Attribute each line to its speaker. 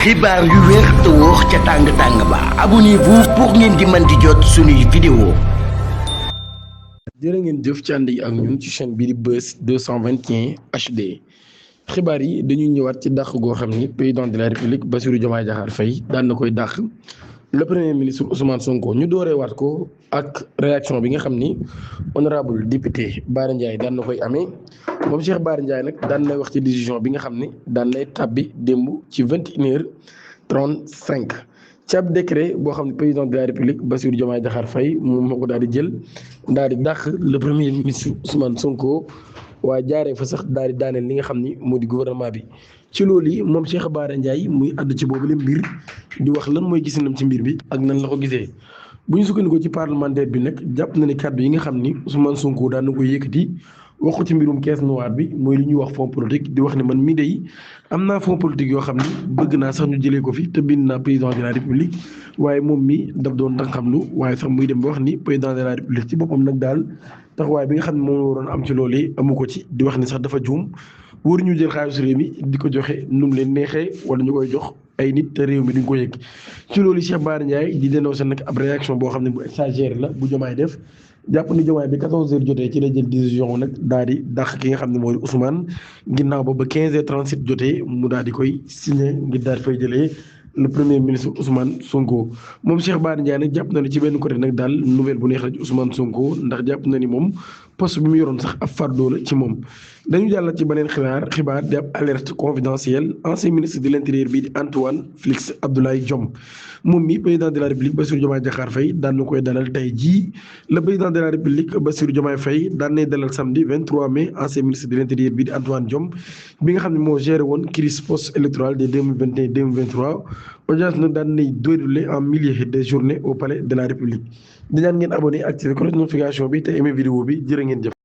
Speaker 1: xibaar yu wér te wóor ca tàng-tàng ba abonnez-vous pour ngeen di mën di jot suñuy vidéo.
Speaker 2: jërë ngeen jëf ci ànd yi ak ñun ci chaîne bii di Buzz 221 HD xibaar yi dañuy ñëwaat ci dàq goo xam ni président de la république Bassirou Diomaye Diakhar Faye daan na koy dàq le premier ministre Ousmane Sonko ñu dooree waat ko ak réaction bi nga xam ni honorable député Bara Ndiaye daan na koy amee moom Cheikh Bara Ndiaye nag daan nay wax ci décision bi nga xam ni daan nay tàbbi démb ci 21h35 ci ab décret boo xam ne président de la république Bassirou Diomaye Diakhar Faye moom moo ko daal di jël daal di dàq le premier ministre Ousmane Sonko waaye jaaree fa sax daal di daaneel li nga xam ni moo di gouvernement bi. ci loolu yi moom Cheikh Bara Ndiaye muy àdd ci boobu la mbir di wax lan mooy gisinam ci mbir bi ak nan la ko gisee bu ñu sukkandikoo ci parlementaire bi nag jàpp na ne kàddu yi nga xam ni Ousmane Sonko daan na ko yëkkati wax ko ci mbirum caisse noire bi mooy li ñuy wax fonds politique di wax ne man mii day am naa fonds politique yoo xam ni bëgg naa sax ñu jëlee ko fi te bind naa président de la république waaye moom mi daf doon tànqamlu waaye sax muy dem ba wax ni président de la république ci boppam nag daal taxawaay bi nga xam ne moom la waroon am ci loolee amu ko ci di wax ni sax dafa juum. wóor ñu jël xaalisu réew mi di ko joxe nu mu leen neexee wala ñu koy jox ay nit te réew mi duñ ko yëg ci loolu Cheikh Bara Ndiaye di dénoncé nag ab réaction boo xam ne bu exagéré la bu Diomaye def jàpp ni Diomaye bi 14h jotee ci la jël décision nag daal di dàq ki nga xam ne moo di Ousmane ginnaaw ba 15h37 jotee mu daal di koy signé ngir daal di fay jëlee le premier ministre Ousmane Sonko moom Cheikh Bara Ndiaye nag jàpp na ni ci benn côté nag daal nouvelle bu neex la ci Ousmane Sonko ndax jàpp na ni moom poste bi mu yoroon sax ab fardeau la ci moom. dañu jàll ci beneen xibaar di ab alerte confidentielle ancien ministre de l'intérieur bii di Antoine Félix Abdoulaye Diome moom mi président de la république Bassirou Diomaye Diakhar Faye daan na koy dalal tey jii le président de la république Bassirou Diomaye Faye daan nay dalal samedi 23 mai ancien ministre de l'intérieur bii di Antoine Diome bi nga xam ne moo géré woon crise post électorale de 2021 2023 audience nag daan nay déroulé en milliers de journées au palais de la république di ñaan ngeen abonné activé cloche notification bi te aimé vidéo bi jërë ngeen jëf.